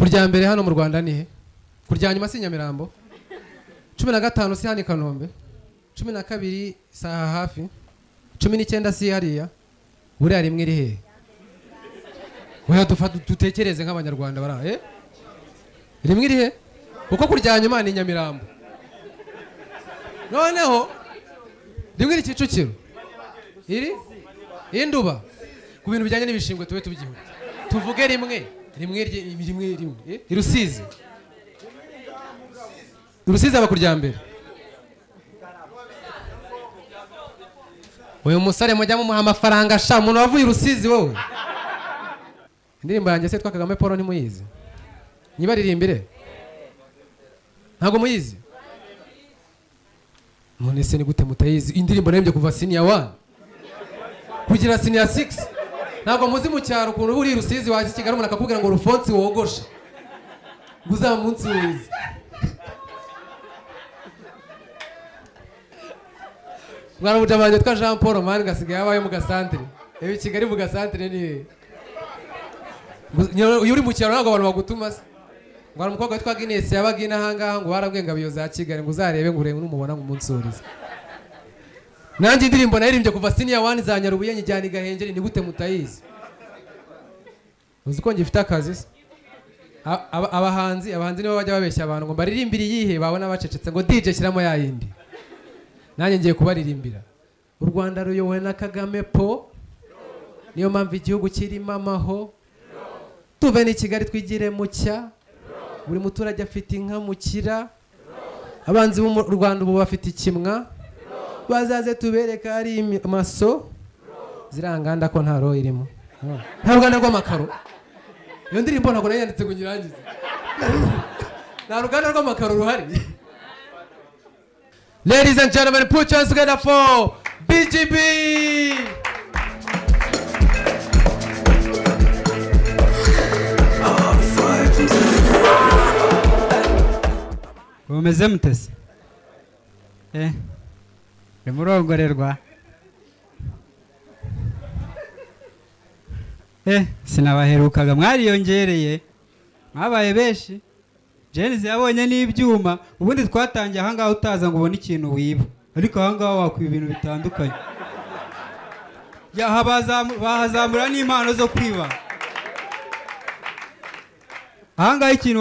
Kurya mbere hano mu Rwanda ni he? Kurya nyuma si Nyamirambo? 15 si hano i Kanombe? 12 saha hafi? 19 si hariya? Buriya rimwe iri hehe? Oya, dutekereze nk'Abanyarwanda bari eh? Rimwe iri he? Kuko kurya nyuma ni Nyamirambo. Noneho rimwe iri Kicukiro, iri Induba. Ku bintu bijyanye n'ibishingwe tube tubyihuta, tuvuge rimwe rimwe rimwe rimwe i Rusizi. Rusizi aba kurya mbere. Uyu musore mujya mumuha amafaranga sha, umuntu wavuye i Rusizi wowe. Indirimbo yanjye se yitwa Kagame Paul ntimuyizi? Nyibaririmbire? Ntabwo muyizi? None se ni gute mutayizi? Indirimbo naririmbye kuva senior 1 kugera senior 6. Ntabwo muzi mu cyaro ukuntu uba uri i Rusizi waza i Kigali umuntu akakubwira ngo Rufonsi wogoshe, ngo uzamunsi wize. Mwana mujama wanjye witwa Jean Paul mani gasigaye abayo mu gasantere. Reba i Kigali mu gasantere ni hehe? Iyo uri mu cyaro ntabwo abantu bagutuma se. Ngo hari umukobwa witwa Guinness yabaga ino aha ngaha, ngo barabwiye ngo abiyo za Kigali, ngo uzarebe ngo urebe numubona ngo umunsurize. Nanjye indirimbo naririmbye kuva senior 1 za Nyarubuye nyijyana i Gahengeri, ni gute mutayizi? Uzi ko ngifite akazi se? Abahanzi nibo bajya babeshya abantu ngo mbaririmbire iyihe, babona bacecetse ngo DJ shyiramo ya yindi. Nanjye ngiye kubaririmbira. U Rwanda ruyobowe na Kagame Paul, niyo mpamvu igihugu kirimo amaho. Tuve ni Kigali twigire mu cya, buri muturage afite inka mu kira. Abanzi b'u Rwanda ubu bafite ikimwa, bazaze tubereka ari amaso. Ziriya nganda ko nta roho irimo, nta ruganda rw'amakaro. Iyo ndirimbo ntabwo nayanditse ngo nyirangize, nta ruganda rw'amakaro ruhari. Ladies and gentlemen, put your hands together for BGB. Mumeze mutese? Murongorerwa? Sinabaherukaga, mwariyongereye, mwabaye benshi. Jenzi yabonye n'ibyuma. Ubundi twatangiye aha ngaha utaza ngo ubone ikintu wiba, ariko aha ngaha wakwiba ibintu bitandukanye. Bahazamura n'impano zo kwiba. Aha ngaha ikintu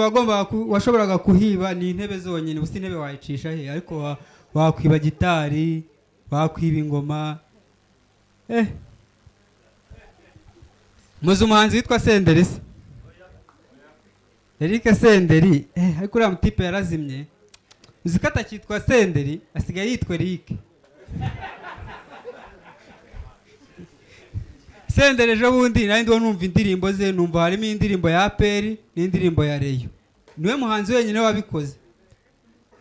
washoboraga kuhiba ni intebe zonyine. Ubusa intebe wayicisha he? Ariko wakwiba gitari, wakwiba ingoma. Muzi umuhanzi witwa Senderi se? Eric Senderi. Ariko uriya mutipe yarazimye. Uzi ko atakitwa Senderi, asigaye yitwa Eric Senderi. Ejo bundi nari ndiho numva indirimbo ze, numva harimo indirimbo ya APR n'indirimbo ya Rayon. Niwe muhanzi wenyine wabikoze.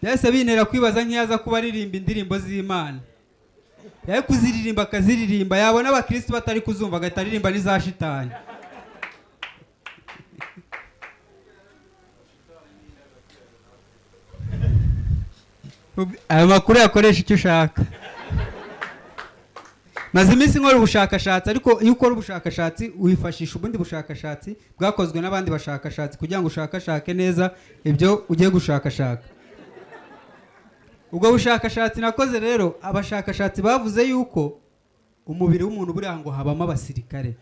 Byahise bintera kwibaza nk'iyaza kuba aririmba indirimbo z'Imana, yari kuziririmba akaziririmba, yabona abakirisitu batari kuzumva agahita aririmba n'iza shitani. Ayo makuru yakoresha icyo ushaka. Maze iminsi nkora ubushakashatsi, ariko iyo ukora ubushakashatsi wifashisha ubundi bushakashatsi bwakozwe n'abandi bashakashatsi kugira ngo ushakashake neza ibyo ugiye gushakashaka. Ubwo bushakashatsi nakoze rero, abashakashatsi bavuze yuko umubiri w'umuntu buriya ngo habamo abasirikare,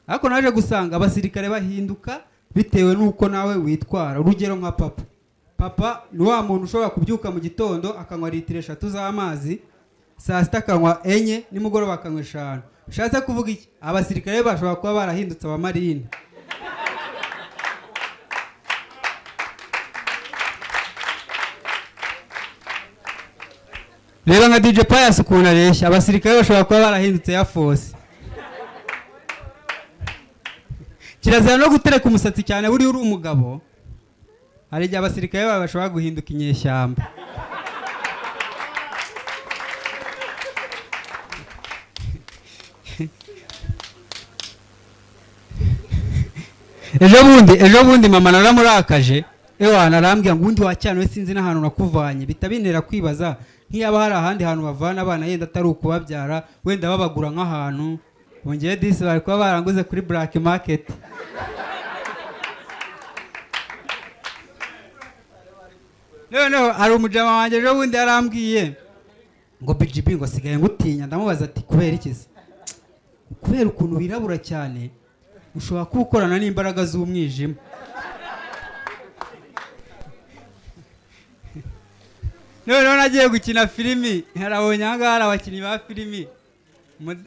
ariko naje gusanga abasirikare bahinduka bitewe n'uko nawe witwara. Urugero nka papa. Papa ni wa muntu ushobora kubyuka mu gitondo akanywa litiro 3 z'amazi, saa sita akanywa 4, nimugoroba akanywa 5. Bishatse kuvuga iki? Abasirikare bashobora kuba barahindutse abamarine. Reba nka DJ Pius ukuntu areshya, abasirikare bashobora kuba barahindutse ya force. Kirazira no gutereka umusatsi cyane buriya uri umugabo, hari igihe abasirikare bawe bashobora guhinduka inyeshyamba. Ejo bundi mama naramurakaje, ewa narambwira ngo ubundi wacyana we sinzi n'ahantu nakuvanye. Bita bintera kwibaza nk'iyaba hari ahandi hantu bavana abana yenda atari ukubabyara, wenda babagura nk'ahantu. Bongeye disi bari kuba baranguze kuri black market. Noneho hari umujama wanjye ejo bundi yarambwiye ngo BGB ngo asigaye ngutinya. Ndamubaza ati kubera iki se? Kubera ukuntu wirabura cyane ushobora kuba ukorana n'imbaraga z'umwijima. Noneho nagiye gukina filimi, harabonye aha ngaha hari abakinnyi ba filimi.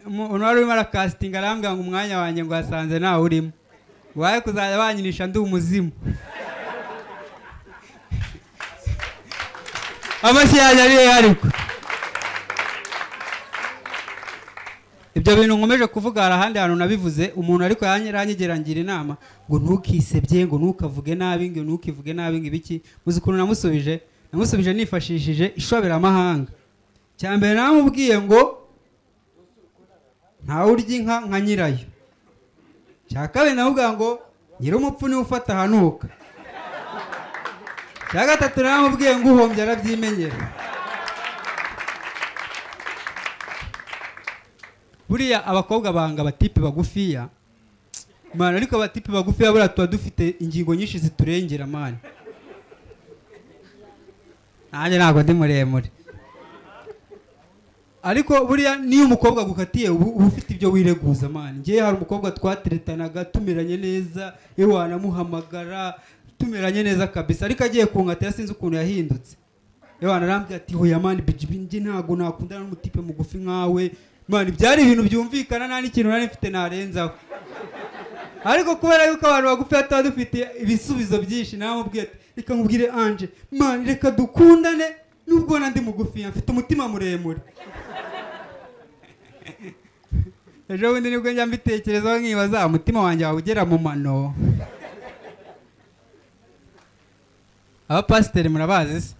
Uno wari urimo arakasitinga arambwira ngo umwanya wanjye ngo wasanze ntawe urimo, waye kuzajya banyinisha ndi umuzimu. Amashyi yanjye ari hehe? Ariko ibyo bintu nkomeje kuvuga hari ahandi hantu nabivuze umuntu, ariko yaranyegera ngira inama ngo ntukisebye, ngo ntukavuge nabi, ngo ntukivuge nabi, ngo ibiki. Muzi ukuntu namusubije? Namusubije nifashishije ishoberamahanga. Cya mbere namubwiye ngo ntawe urya inka nka nyirayo. Cya kabiri namubwira ngo nyir'umupfu niwe ufata ahanuka. Cya gatatu namubwiye ngo uhombye arabyimenyera. Buriya abakobwa banga abatipe bagufiya mani, ariko abatipe bagufiya buriya tuba dufite ingingo nyinshi ziturengera mani. Nanjye ntabwo ndi muremure, ariko buriya niyo umukobwa agukatiye uba ufite ibyo wireguza mani. Ngewe hari umukobwa twateretanaga tumeranye neza, iyo wanamuhamagara tumeranye neza kabisa, ariko agiye kunkatira sinzi ukuntu yahindutse. Iyo wanarambye ati hoya mani BGB njye ntabwo nakundana n'umutipe mugufi nkawe mani. Byari ibintu byumvikana, nta n'ikintu nari mfite narenzaho, ariko kubera yuko abantu bagufi tuba dufite ibisubizo byinshi, namubwiye ati reka nkubwire Ange mani, reka dukundane nubwo na ndi mugufi mfite umutima muremure. Ejo bundi nibwo njya mbitekerezaho nkibaza umutima wanjye waba ugera mu mano. Abapasiteri murabazi se?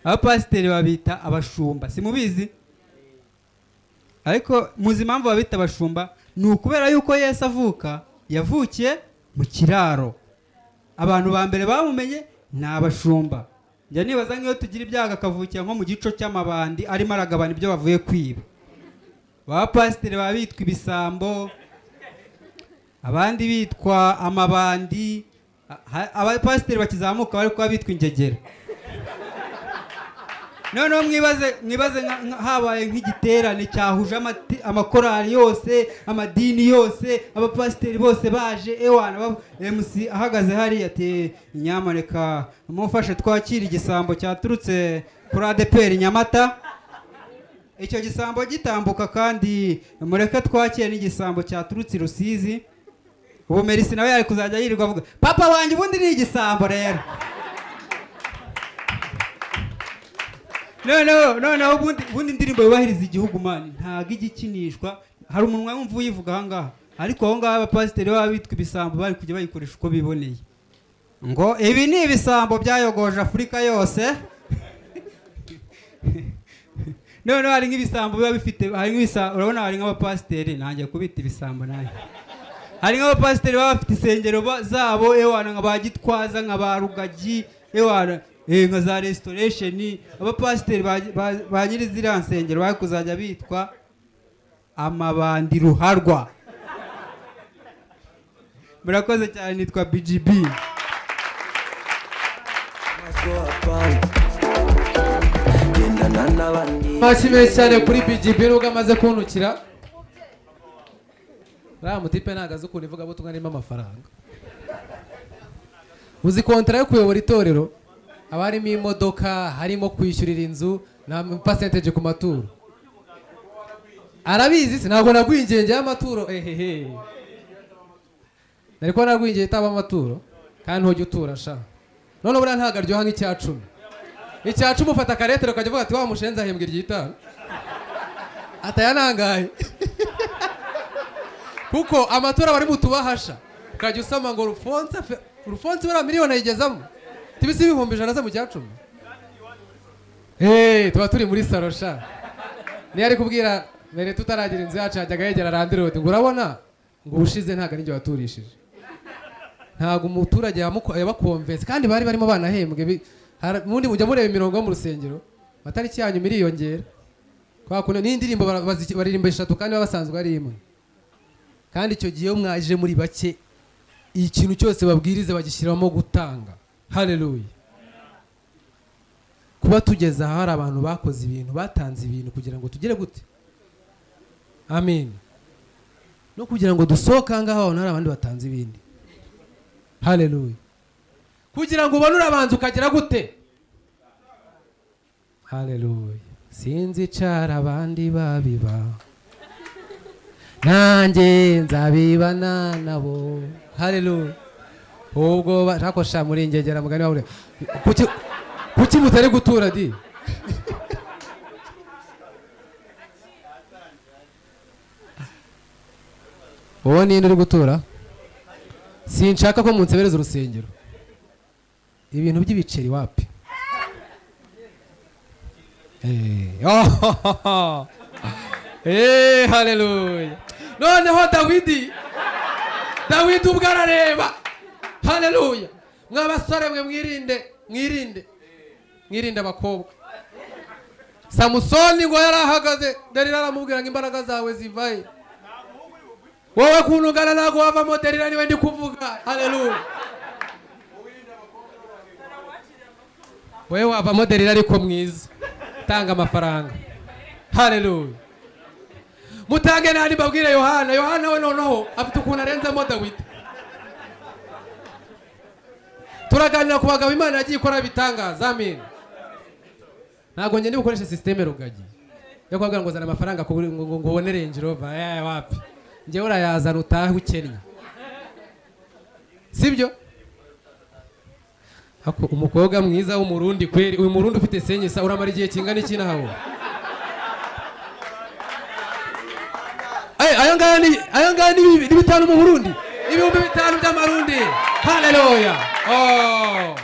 Abapasiteri babita abashumba, simubizi? Ariko muzi impamvu babita abashumba? Ni ukubera yuko Yesu avuka yavukiye mu kiraro. Abantu ba mbere bamumenye ni abashumba. Njya nibaza nk'iyo tugira ibyago akavukira nko mu gico cy'amabandi arimo aragabana ibyo bavuye kwiba. Abapasiteri baba bitwa ibisambo, abandi bitwa amabandi, abapasiteri bakizamuka bari kuba bitwa ingegera. Noneho mwibaze habaye nk'igiterane cyahuje amakorali yose, amadini yose, abapasiteri bose baje, ewana MC ahagaze hariya ati nyamuneka mumfashe twakire igisambo cyaturutse kuri ADEPR Nyamata. Icyo gisambo gitambuka kandi mureke twakire n'igisambo cyaturutse i Rusizi. Ubu Merisi nawe yari kuzajya yirirwa avuga papa wanjye ubundi ni igisambo rero. Noneho ubundi indirimbo yubahiriza igihugu mani ntago ijya ikinishwa. Hari umuntu wumva uyivuga aha ngaha, ariko aho ngaho abapasiteri baba bitwa ibisambo bari kujya bayikoresha uko biboneye, ngo ibi ni ibisambo byayogoje Afurika yose. Noneho hari nk'ibisambo biba bifite, hari nk'ibisambo, urabona hari nk'abapasiteri, nanjye kubita ibisambo nanjye. Hari nk'abapasiteri baba bafite insengero zabo, ewana nka ba Gitwaza, nka ba Rugagi, ewana nka za Restoration. Abapasiteri ba nyiri ziriya nsengero bari kuzajya bitwa amabandi ruharwa. Murakoze cyane, nitwa BGB. Amashyi menshi cyane kuri BGB nubwo amaze kuntukira. Uriya mutipe ntabwo azi ukuntu ivugabutumwa ririmo amafaranga. Uzi kontara yo kuyobora itorero haba harimo imodoka, harimo kwishyurira inzu na percentage ku maturo. Arabizi se? Ntabwo nagwingiye njyewe amaturo, ehehe. Nari kuba nagwingiye itaba amaturo, kandi ntujya utura sha. None buriya ntabwo aryoha nk'icya cumi. Icya cumi ufata akaretero ukajya uvuga ati wa mushenzi ahembwa iry'itanu. Atayanangaye. Kuko amatora bari mu tubahasha. Ukajya usoma ngo Rufonse buriya miliyoni ayigezamo. Tibisi 100,000 ze mu cya cumi. Tuba turi muri salo sha. Niyo ari kubwira mbere tutaragira inzu yacu yajyaga yegera Landlord ngo urabona ngo ubushize ntabwo ari njye waturishije. Ntabwo umuturage yabakonvense kandi bari barimo banahembwe. Mundi mujya mureba imirongo yo mu rusengero, amatariki yanyu miriyongera. Kwa kuntu n'indirimbo baririmba eshatu kandi baba basanzwe ari imwe. Kandi icyo gihe iyo mwaje muri bake, ikintu cyose babwiriza bagishyiramo gutanga. Haleluya. Kuba tugeze aha, hari abantu bakoze ibintu, batanze ibintu kugira ngo tugere gute? Amen. No kugira ngo dusohoke aha ngaha, hari abandi batanze ibindi. Haleluya. Kugira ngo ubone, urabanza ukagera gute? Haleluya. Sinzicara abandi babiba, nanjye nzabibana nabo. Haleluya. Ubwo bakosha muri ingegera mugani wawe. Kuki mutari gutura di? Wowe ninde uri gutura? Sinshaka ko munsebereza urusengero, ibintu by'ibiceri wapi. Oh, haleluya. Noneho Dawidi ubwo arareba. Haleluya. Mwa basore mwe, mwirinde, mwirinde, mwirinde abakobwa. Samusoni ngo yari ahagaze, Delila aramubwira ngo: "Imbaraga zawe zivahe? Wowe kuntu ungana ntabwo wavamo." Delila niwe ndi kuvuga. Haleluya. Wowe wavamo Delila, ariko mwiza, tanga amafaranga. Haleluya. Mutange nandi mbabwire Yohana. Yohana we noneho afite ukuntu arenzemo Dawidi. Turaganira ku bagabo Imana yagiye ikora ibitangaza. Amen. Ntabwo ngende bukoreshe système Rugagi yo kubabwira ngo zana amafaranga ngo ubone Range Rover. Wapi, njyewe urayazana utahe ukennye, sibyo? Ako umukobwa mwiza w'Umurundi kweri, uyu Murundi ufite senyisa, uramara igihe kingana iki nawe? Ay, aya ngaya ni 5,000 mu Burundi, 5,000 by'Amarundi. Haleluya. Oh,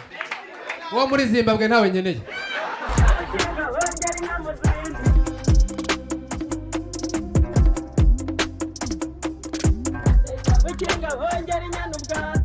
uwo muri Zimbabwe ntawe nkeneye. Ukinga hongera inka mu zindi. Ukinga hongera inyana ubwatsi.